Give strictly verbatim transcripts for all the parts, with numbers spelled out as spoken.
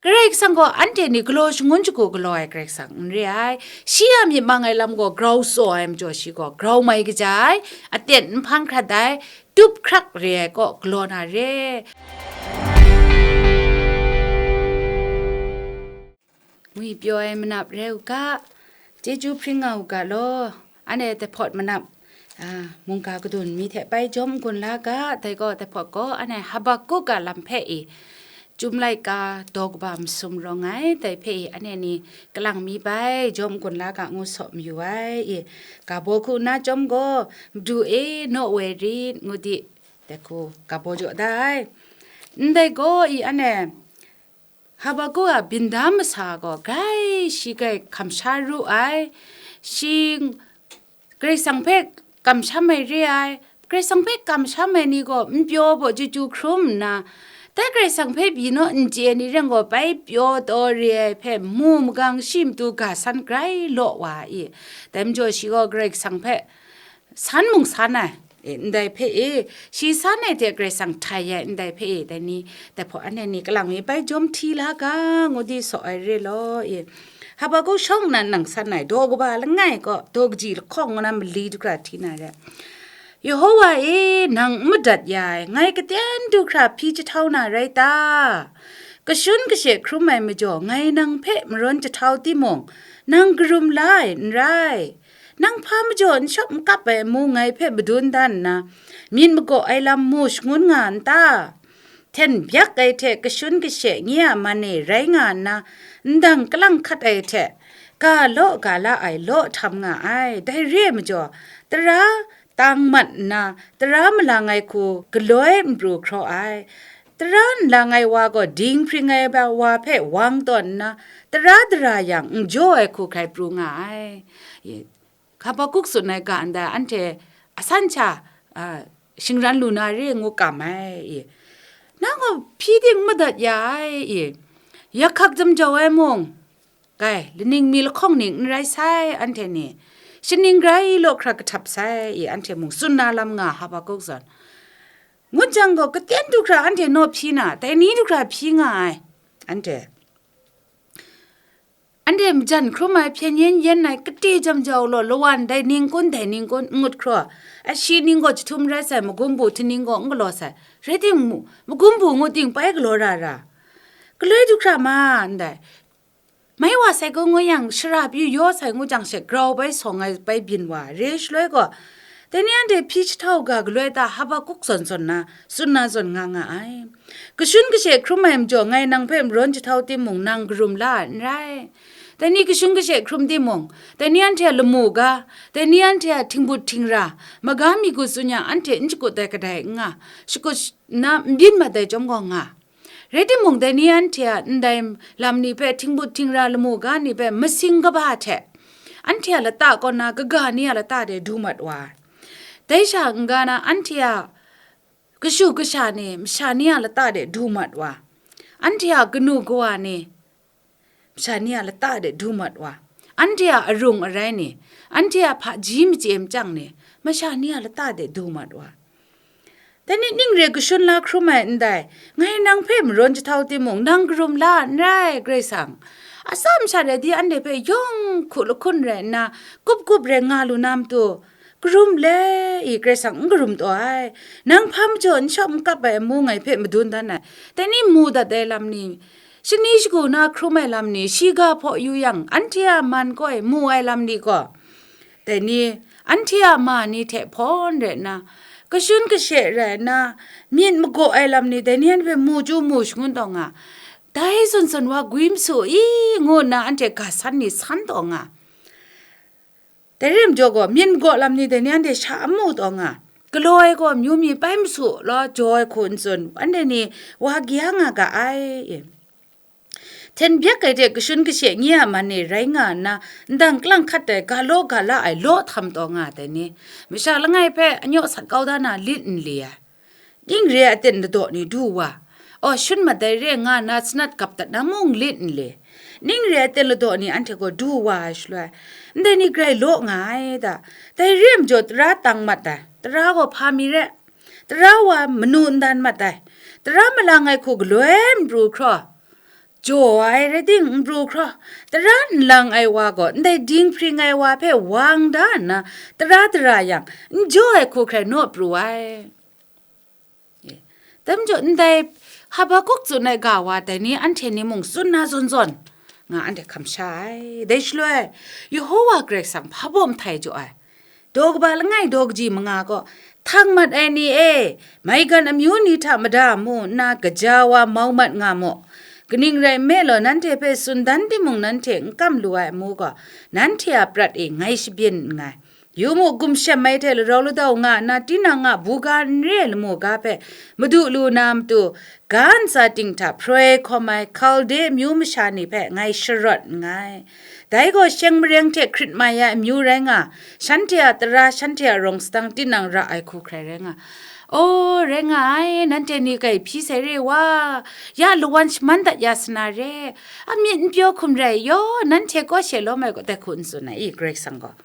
Karai Kasang gaw anhte ni galaw shangun shagu galaw ai Karai Kasang n re ai. Shi a myit mang ai lam gaw grau tsaw ai majaw, shi gaw grau mai kaja ai, aten n hpang hkrat ai, tup hkrak re ai kaw galaw na re. Ngwi pyaw ai manap rai u ga, chyeju hpring nga u ga law, anhte dai hpawt manap, a, mungga kadun mi hte bai jawm n-gun la ga, dai gaw dai hpawt gaw anhte Habakuk a lam hpe i, Chyum laika daw kaba masum rawng ai, dai hpe i anhte ni kalang mi bai jawm n-gun la ga ngu saw mayu ai i, ga baw hku nna chyawm gaw, Madu e, naw woi rit, ngu di, dai hku ga baw jaw da ai. Ndai gaw i anhte Habakuk a bindam masa gaw grai shi grai kamsham ru ai, shi Karai Kasang hpe kamsham ai re ai, Karai Kasang hpe kamsham ai ni gaw n pyaw baw chyeju hkrum nna, dai Karai Kasang hpe byin naw n chye ai ni ren gaw bai pyaw taw re ai hpe mu magang shi matu ga san grai law wa ai i, dai majaw shi gaw Karai Kasang hpe san mung san ai, e, ndai hpe e, shi san ai hte Karai Kasang htai ai ndai hpe e, dai ni, dai hpawt anhte ni kalang mi bai jawm hti la ga, ngu di saw ai re law, e, Habakuk shawng nnan nang san ai daw kaba langai kaw, daw kaji lahkawng ngu na mali du hkra hti na re. Yehowa e, nang n madat ya ai, ngai katen du hkra hpyi jahtau na rai ta? Kashun kashe hkrum ai majaw, ngai nang hpe marawn jahtau timung, nang karum la ai n rai. Nang hpa majaw n shawp n kap ai amu ngai hpe madun dan nna, myit magaw ai lam mu shangun nga n ta? Hten byak ai hte kashun kashe nye a man e rai nga nna, ndang kalang hkat ai hte ga law ga la ai law htam nga ai. Dai re ai majaw, tara tang mat nna, tara malang ai hku galoi n pru hkraw ai. Tara nlang ai wa gaw dinghpring ai wa hpe wang tawn nna, tara dara yang n jaw ai hku hkrai pru nga ai. Habakuk tsun ai ga ndai anhte asan sha, a, shingran lu na re ngu kam ai i. Nang gaw hpyi ting madat ya ai i. Yak hkak jam jau ai mung, kai, laning mi lahkawng ning n rai sai, anhte ni. Shaning grai law hkra kahtap sai i, anhte mung tsun na lam nga Habakuk zawn. Ngut jang gaw, katen du hkra anhte naw hpyi na, dai ni du hkra hpyi nga ai, anhte. Anhte majan hkrum ai, hpyen yen yen ai, kate jam jau law, lawan dai ning kun, dai ning kun, n ngut hkraw. Ashi ning gaw jahtum rai sai, magum bu hti ning gaw n galaw sai. Rai timung, magum bu ngut ting pai galaw ra ra. Galoi du hkra ma ndai. Mai wa sai gaw ngu yang, shara pyi yaw sai ngu jang she, grau bai sawng ai bai byin wa, re shaloi gaw, dai ni anhte hpyi jahtau ga galoi ta Habakuk zawn zawn na, tsun na zawn nga nga ai. Kashun kashe hkrum ai majaw, ngai nang hpe marawn jahtau timung, nang karum la ai n rai. Dai ni kashun kashe hkrum timung, dai ni anhte a lamu ga, dai ni anhte a htingbut htingra, maga mi gu tsun yang, anhte n shakut ai kadai n nga, shakut sh-, na n byin mat ai chyawm gaw nga. Rai timung, dai ni anhte a ndai lam ni hpe, htingbut htingra lamu ga ni hpe masing kaba hte, anhte a lata kaw na kaga ni a lata de du mat wa ai. Dai sha n-ga na anhte a kashu kasha ni masha ni a lata de du mat wa ai. Anhte a kanu kawa ni masha ni a lata de du mat wa ai. Anhte a arung arai ni, anhte a hpaji machye machyang ni, masha ni a lata de du mat wa ai. Dai ni ning re kashun la hkrum ai ndai, ngai nang hpe marawn jahtau timung, nang karum la n rai, Karai Kasang. Atsam sha rai di anhte hpe yawng hku lahkun rai nna, kup kup rai nga lu na matu, karum le i, Karai Kasang n karum taw ai. Nang hpa majaw n shawp n kap ai amu ngai hpe madun dan ai. Dai ni mu dat ai lam ni, shani shagu na hkrum ai lam ni, shiga hpaw yu yang, anhte a man kaw e mu ai lam ni gaw, dai ni, anhte a ma ni hte hpawn rai nna, kashun kashe rai nna, myit magaw ai lam ni, dai ni anhte hpe mu chyu mu shangun taw nga, dai zawn zawn wa gwi masu i, ngu nna anhte ga san ni san taw nga. Dai rim jaw gaw, myit magaw lam ni dai ni anhte sha n mu taw nga, galaw ai gaw amyu mi pai masu law, jaw ai hku n tsun, anhte ni wa gya nga ga ai. Hten byak ai hte kashun kashe nye a man e rai nga nna, ndang kalang hkat ai, ga law ga la ai, law htam taw nga ai dai ni, masha langai hpe anyaw sat kau da na lit n li ai. Ning re ai aten ladaw ni du wa, aw, shun mat dai re nga nna sanat gap dat na mung lit n li. Ning re ai aten ladaw ni anhte gaw du wa ai shaloi, ndai ni grai law nga ai da. Dai re ai majaw tara tang mat ai, tara gaw hpa mi re, tara wa manu n dan mat ai, tara malang ai hku galoi n pru hkraw, jaw ai rai ting, n pru hkraw, tara n lang ai wa gaw ndai dinghpring ai wa hpe wang da nna, tara dara yang, n jaw ai hku hkrai naw pru ai. Dai majaw, ndai Habakuk tsun ai ga wa dai ni anhte ni mung tsun na zawn zawn nga anhte hkam sha ai. Dai shaloi, Yehowa Karai Kasang hpa baw mahtai jaw ai. Daw kaba langai daw kaji manga gaw, htak mat ai ni e, maigan amyu ni hta mada mu nna, gaja wa mau mat nga mu. Kaning rai nme law, nanhte hpe tsun dan timung, nanhte n kam lu ai amu gaw, nanhte a prat e ngai shabyin nngai. Yu mu, gumshem ai hte larau ladau nga nna, tinang a buga n re ai lamu ga hpe madu lu na matu, ga ntsa ting hta hproi hkawm ai Hkalde amyu masha ni hpe ngai sharawt nngai. Dai gaw sheng mareng hte hkrit mai ai amyu rai nga, shanhte a tara, shanhte a rawng sadang tinang ra ai hku hkrai rai nga. O, rai nga ai, nanhte ni kai hpyi sai re wa, ya lawan shaman dat ya sa na re, a myit n pyaw hkum rai yaw, nanhte kaw she lawm ai gaw dai hku n tsun ai i, Karai Kasang gaw.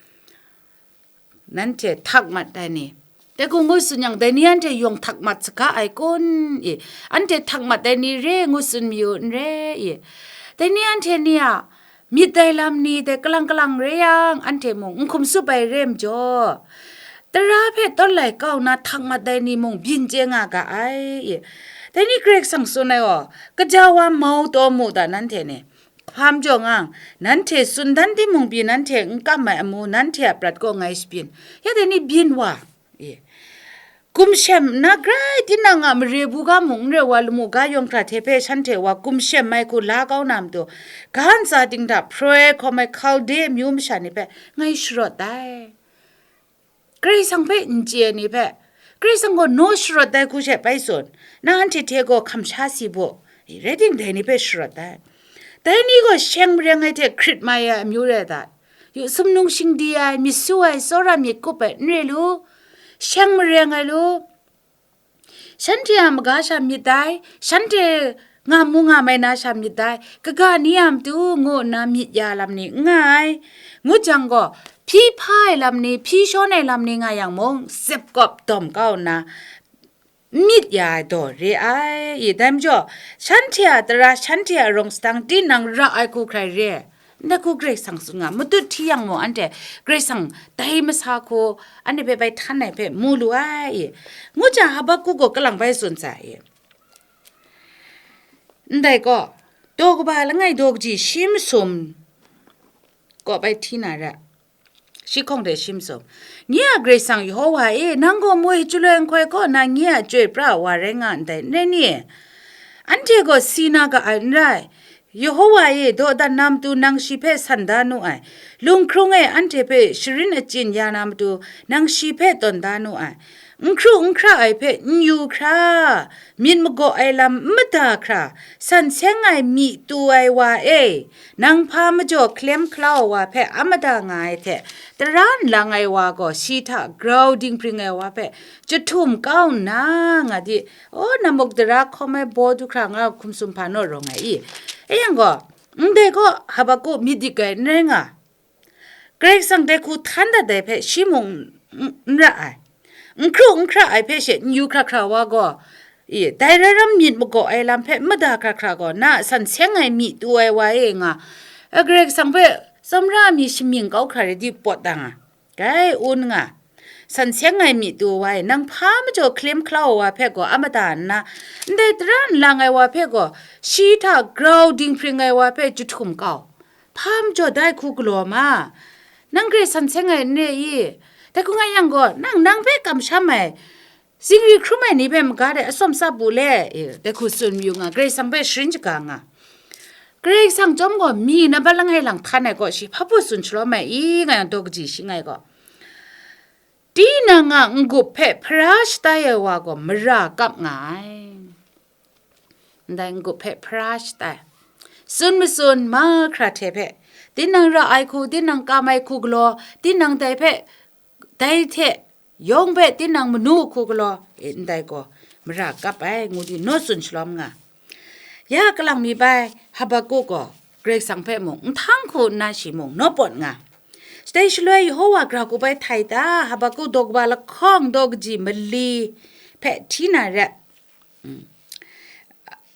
Nanhte htak mat ai ni, dai hku ngu tsun yang, dai ni anhte yawng htak mat saga ai kun? I, anhte htak mat ai ni re ngu tsun mayu n re? I, dai ni anhte ni a myit ai lam ni dai kalang kalang re yang, anhte mung n hkum tsup ai re majaw, tara hpe tawn lai kau nna htak mat ai ni mung byin chye nga ga ai. I, dai ni Karai Kasang tsun ai gaw, kaja wa mau taw mu da, nanhte ni. Hpa majaw nga, nanhte tsun dan timung pyi nanhte n kam ai amu, nanhte a prat gaw ngai shabyin. Ya dai ni byin wa? E. Gumshem nna grai tinang a mare buga mung n re wa, lamu ga yawng hkra hte hpe shanhte wa gumshem ai hku la kau na matu, ga ntsa ting hta hproi hkawm ai Hkalde amyu masha ni hpe ngai sharawt ai. Karai Kasang hpe n chye ai ni hpe, Karai Kasang gaw naw sharawt ai hku she bai tsun, na anhte hte gaw hkam sha si bu, rai timung, dai ni hpe sharawt ai. Dai ni gaw sheng mareng ai hte hkrit mai ai amyu rai dat. Yu, sumnung shingdi ai, myit su ai, tsawra myit kup ai n re lu, sheng mareng ai lu. Shanhte a maga sha myit dai, shanhte nga mu nga mai na sha myit dai, kaga ni a matu ngu nna myit ya lam ni n nga ai. Ngut jang gaw, hpyi hpa ai lam ni, hpyi shawn ai lam ni nga yang mung, zep kawp dawm kau nna, n myit ya ai daw re ai. I, dai majaw, shanhte a tara, shanhte a rawng sadang tinang ra ai hku hkrai re. Ndai hku Karai Kasang tsun nga, matut hti yang mung anhte Karai Kasang dai masa hku anhte hpe bai htan ai hpe mu lu ai. Ngu jang, Habakuk gaw kalang bai tsun sa i? Ndai gaw, daw kaba langai daw kaji shi masum gaw bai hti na ra, shi hkawng de shi masum. Nye a Karai Kasang Yehowa e, nang gaw moi chyaloi nhtoi kaw na nye a chyoi pra wa rai nga ndai, n rai ni? Anhte gaw si na ga ai n rai. Yehowa e, dawdan na matu nang shi hpe san da nu ai, lunghkrung e anhte hpe sharin achyin ya na matu nang shi hpe tawn da nu ai, n hkru n hkra ai hpe n yu hkra, myit magaw ai lam n mada hkra, san seng ai myi tu ai wa e, nang hpa majaw hkalem hkalau wa hpe a mada nga ai hte, tara n lang ai wa gaw shi hta grau dinghpring ai wa hpe jahtum kau nna, nga di, O, namuk dara hkawm ai baw du hkra nga hkum sum hpa naw rawng ai i? E yang gaw, ndai gaw Habakuk myit dik ai n rai nga, Karai Kasang dai hku htan dat ai hpe shi mung n, n ra ai, n hkru n hkra ai hpe she n yu hkra hkra wa gaw, i, dai rai ram myit magaw ai lam hpe mada hkra hkra gaw, na a san seng ai myi tu ai wa e nga, a Karai Kasang hpe tsawmra mi shamying kau hkra rai di pawt da nga. Gai, un nga, san seng ai myi tu wa e, nang hpa majaw hkalem hkalau ai wa hpe gaw a mada nna, ndai tara n lang ai wa hpe gaw, shi hta grau dinghpring ai wa hpe jahtum kau, hpa majaw dai hku galaw ma, nang garai san seng ai n re i? Dai hku nga yang gaw, nang, nang hpe kamsham ai, zingri hkrum ai ni hpe maga de atsawm tsap bu le, e, dai hku tsun mayu nga, Karai Kasang hpe sharin shaga nga. Karai Kasang chyawm gaw mi na bat langai lang htan ai kaw shi hpa baw tsun shalawm ai i, nga yang daw kaji shi ngai gaw, tinang a n-gup hpe hpara shatai ai wa gaw mara kap nga ai. Ndai n-gup hpe hpara shatai, tsun matsun mahkra hte hpe, tinang ra ai hku, tinang kam ai hku galaw, tinang dai hpe, dai hte yawng hpe tinang manu hku galaw, e, ndai gaw mara kap ai, ngu di naw tsun shalawm nga. Ya kalang mi bai Habakuk gaw Karai Kasang hpe mung nhtang hku nna shi mung naw pawt nga. Shatai shaloi Yehowa gara hku bai htai ta, Habakuk daw kaba lahkawng daw kaji mali hpe hti na ret. Mm.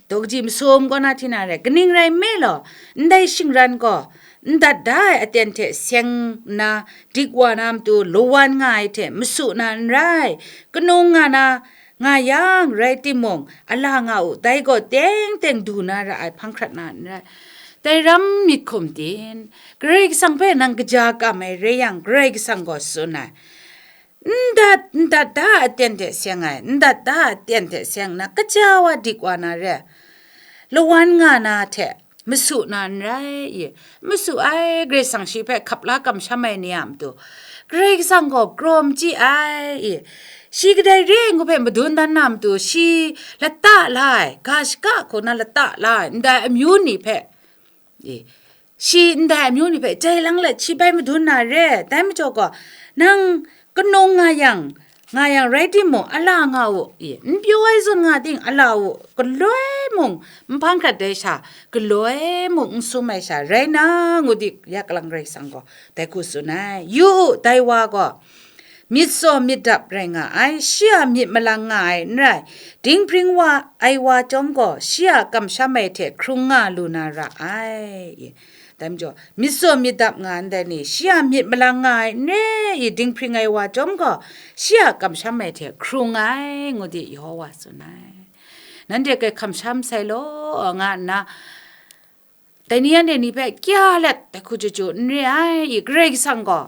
Daw kaji masum kaw na hti na re, kaning rai nme law, ndai shingran gaw n dat da ai aten hte seng nna dik wa na matu lawan nga ai hte masu na n rai, kanung nga na nga yang rai timung, a la nga u, dai gaw teng teng du na ra ai hpang hkrat na n rai. Dai ram myit hkum tin, Karai Kasang hpe nang kaja kam ai rai yang, Karai Kasang gaw tsun ai, n dat, n dat da aten hte seng ai, n dat da aten hte seng nna, kaja wa dik wa na re, lawan nga na hte, masu na n rai i, masu ai, Karai Kasang shi hpe hkap la kamsham ai ni a matu, Karai Kasang gaw kraw n chye ai i, shi kadai re ai ngu hpe madun dan na matu, shi lata la ai, ga shaka hku na lata la ai, ndai amyu ni hpe, e, shi ndai amyu ni hpe jai lang let shi bai madun na re, dai majaw gaw, nang kanung nga yang, nga yang rai timung, a la nga u, e, n pyaw ai zawn nga ting, a la u, galoi mung n hpang hkrat ai sha, galoi mung n sum ai sha, rai na, ngu di, ya kalang Karai Kasang gaw dai hku tsun ai. Yu u, dai wa gaw, myit tsaw myit dap rai nga ai, shi a myit malang nga ai n rai, dinghpring wa ai wa chyawm gaw, shi a kamsham ai hte hkrung nga lu na ra ai. Dai majaw, myit tsaw myit dap nga ndai ni, shi a myit malang nga ai n re i, dinghpring ai wa chyawm gaw, shi a kamsham ai hte hkrung ai, ngu di Yehowa tsun ai. Nanhte kai kamsham sai law, nga nna, dai ni anhte ni hpe kya let dai hku chyeju n re ai i, Karai Kasang gaw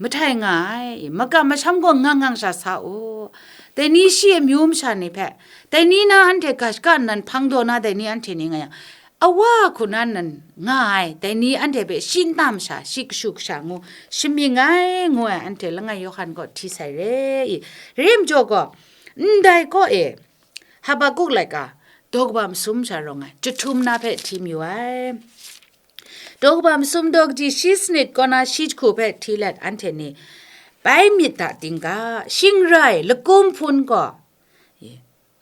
mahtai nga ai i, makam masham gaw ngang ngang sha sa u. Dai ni shi amyu masha ni hpe, dai ni na anhte ga shaka nnan hpang daw na dai ni anhte ni nga yang, a wa hku na nan nga ai, dai ni anhte hpe shi nta masha, shi kashu kasha ngu shamying ai, ngu ai, anhte langai Yawhan gaw hti sai re i, re majaw gaw, ndai kaw e, Habakuk laika, daw kaba masum sha rawng ai, jahtum na hpe hti mayu ai. Daw kaba masum daw kaji shi sanit kaw na shi jahku hpe hti let anhte ni, bai myit da dingga, shing rai, lakum hpun gaw,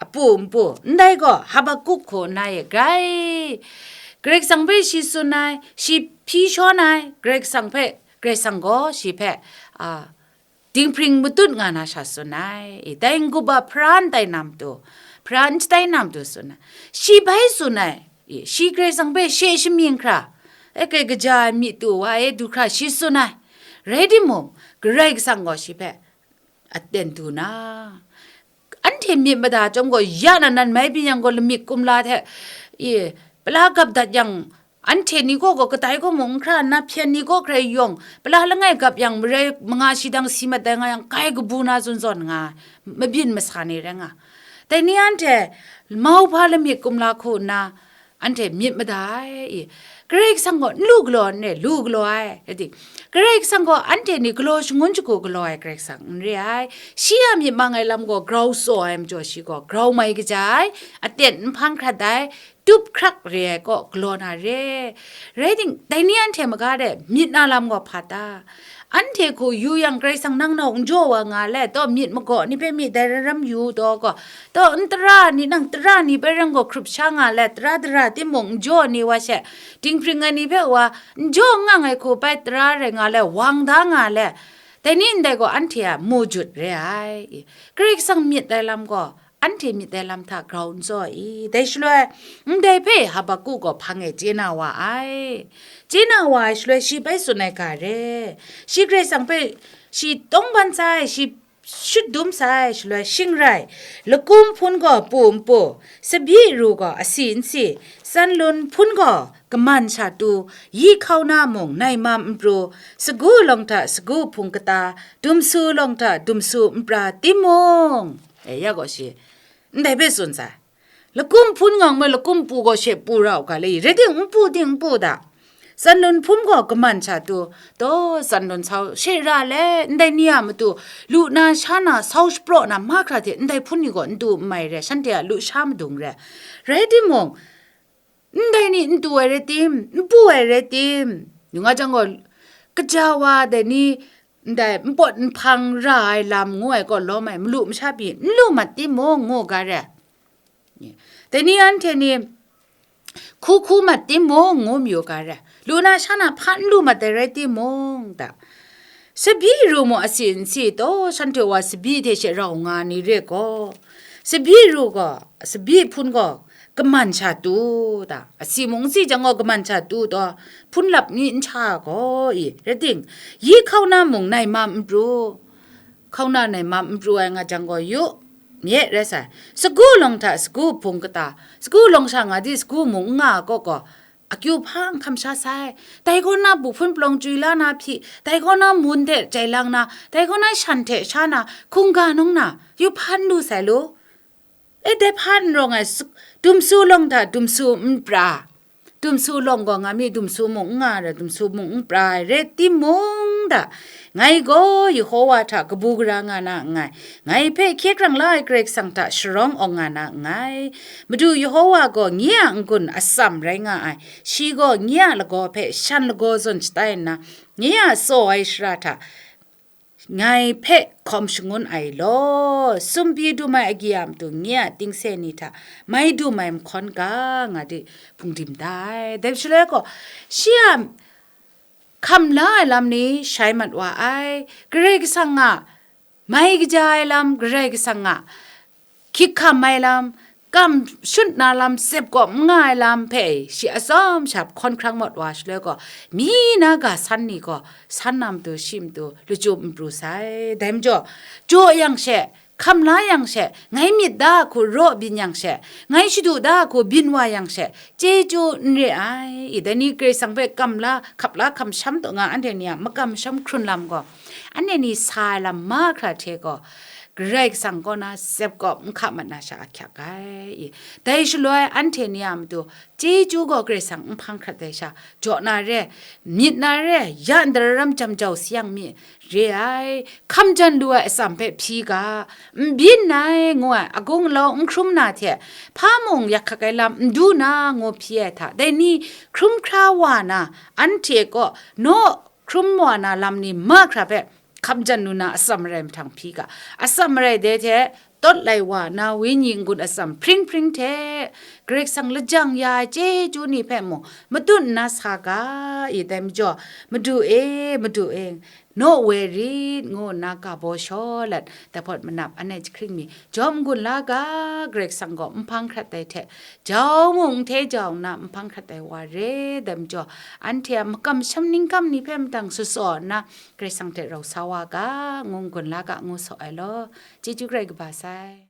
apu npu, ndai gaw Habakuk hku nna e grai, Karai Kasang hpe shi tsun ai, shi hpyi shawn ai, Karai Kasang hpe, Karai Kasang gaw shi hpe, a, dinghpring matut nga na sha tsun ai. I, dai n-gup a hpara n tai na matu, hpara n shatai na matu tsun ai. Shi bai tsun ai, i, shi Karai Kasang hpe she shamying hkra, e, kai kaja ai myi tu wa e du hkra shi tsun ai. Rai timung, Karai Kasang gaw shi hpe aten du na, anhte myit mada chyawm gaw, ya na nan mai byin yang gaw, lamik kumla hte, i, pala gap dat yang, anhte ni kaw gaw kadai kaw mung n hkra nna, hpyen ni kaw hkrai yawng, pala langai gap yang, marai manga shi dang si mat ai nga yang, kai kabu na zawn zawn nga, mabyin masa ni rai nga. Dai ni anhte mauhpa lamik kumla hku nna, anhte myit mada ai, i, Karai Kasang gaw n lu galaw n re, lu galaw ai, rai ting, Karai Kasang gaw anhte ni galaw shangun shagu galaw ai Karai Kasang n re ai, shi a myit mang ai lam gaw grau tsaw ai majaw shi gaw grau mai kaja ai, aten n hpang hkrat ai, tup hkrak re ai kaw galaw na re, rai ting, dai ni anhte maga de myit na lam gaw hpa ta? Anhte hku yu yang, Karai Kasang nang nau n jaw wa nga let, taw myit magaw ni hpe myit dai ram ram yu taw gaw, taw n tara ni, nang tara ni bai ram gaw hkrup sha nga let, tara dara timung n jaw ni wa she, dinghpring ai ni hpe wa n jaw ngang ai hku bai tara rai nga let, wang da nga let, dai ni ndai gaw anhte a mu jut re ai. Karai Kasang myit ai lam gaw, anhte myit ai lam hta grau n tsaw i? Dai shaloi, ndai hpe Habakuk gaw hpang e chye na wa ai. Chye na wa ai shaloi, shi bai tsun ai ga re, shi Karai Kasang hpe shi tawngban sai, shi shut dum sai, shaloi shing rai, lakum hpun gaw pu npu, tsabyi ru gaw asi n si, tsanlun hpun gaw kaman sha tu, yi hkau na mung naimam n pru, sagu lawng hta sagu hpung kata, dumsu lawng hta dumsu n pra timung, e, ya gaw shi, ndai hpe tsun sai. Lakum hpun ngang me, lakum pu gaw she pu ra u ga le, rai ting, n pu ting, n pu da. Tsanlun hpun gaw kaman sha tu, taw, tsanlun sau she ra le, ndai ni a matu, lu na, sha na, sau shapraw na, mahkra hte ndai hpun ni gaw n tu n mai re, shanhte a lusha madung re. Rai timung, ndai ni n tu ai rai tim, n pu ai rai tim, yu nga jang gaw, kaja wa dai ni, ndai npawt nhpang ra ai lam ngu ai gaw lawm ai, malu masha pyi n lu mat timung, ngu ga re. Dai ni anhte ni hku hku mat timung, ngu mayu ga re. Lu na sha na hpa n lu mat ai rai timung, da. Tsabyi ru mung asi n si taw, shanhte wa tsabyi hte she rau nga ni re gaw, tsabyi ru gaw, tsabyi hpun gaw, kaman sha tu ta, asi mung asi jang gaw kaman sha tu taw, hpun lap ni n sha gaw i, rai ting, yi hkauna mung nai mam n pru, hkauna nai mam n pru ai nga jang gaw yu, nye rai sai, sagu lawng hta sagu hpung kata, sagu lawng sha nga di sagu mung n nga ai kaw gaw, akyu hpa n hkam sha sai, dai kaw na bu hpun palawng chywi la na hpyi, dai kaw na mun hte jai lang na, dai kaw na shan hte sha na, hkungga nung na, yu hpa n lu sai lu. E, dai hpa n rawng ai, s-, dumsu lawng hta dumsu n pra, dumsu lawng gaw nga mi, dumsu mung n nga ai, dumsu mung n pra ai, rai timung da, ngai gaw Yehowa hta kabu gara nga na nngai, ngai hpe hkye hkrang la ai Karai Kasang hta sharawng awng nga na nngai. Madu Yehowa gaw nye a n-gun atsam rai nga ai, shi gaw nye a lagaw hpe shan lagaw zawn shatai nna, nye a tsaw ai shara hta ngai hpe hkawm shangun ai law, sumpi dum ai agyi a matu nye a tingse ni hta mai dum ai mahkawn ga, nga di hpungdim da ai. Dai shaloi gaw, shi a hkam la ai lam ni shai mat wa ai, Karai Kasang a mai kaja ai lam, Karai Kasang a hkyik hkam ai lam, kam shut na lam, sep kawp n nga ai lam hpe shi atsawm sha hkawn hkrang mat wa shaloi gaw, mi na ga san ni gaw, san na matu shi matu lachyum n pru sai. Dai majaw, jaw yang she, hkam la yang she, ngai myit da hku raw byin yang she, ngai shadu da hku byin wa yang she, chyeju n re ai. I dai ni Karai Kasang hpe kam la, hkap la, kamsham taw nga, anhte ni a makam masham hkrun lam gaw, anhte ni sa ai lam mahkra hte gaw, Karai Kasang kaw na sep kawp n hka mat na sha ahkyak ai. I, dai shaloi anhte ni a matu, chyeju gaw Karai Kasang n hpang hkrat ai sha, jaw na re, myit na re, ya ndara ram jam jau sayang mi, re ai, hkam jan lu ai atsam hpe hpyi ga, n byin ai, ngu ai, agung alau n hkrum na hte, hpa mung yak hkak ai lam n du na, ngu hpyi ai hta, dai ni hkrum hkra wa na, anhte kaw naw hkrum wa na lam ni mahkra hpe hkam jan lu na atsam marai mahtang hpyi ga, atsam marai dai hte tawt lai wa na wenyi n-gun atsam hpring hpring hte, Karai Kasang lajang ya ai chyeju ni hpe mung matut nna sa ga, i dai majaw, Madu e, Madu e, naw woi rit, ngu nna ga baw shaw let, dai hpawt manap anhte jahkring mi jawm n-gun la ga, Karai Kasang gaw n hpang hkrat ai hte, jau mung n hte jau nna n hpang hkrat ai wa re, dai majaw, anhte a makam masham ningkam ni hpe matang sutsaw nna, Karai Kasang hte rau sa wa ga, ngu n-gun la ga, ngu saw ai law, chyeju grai kaba sai.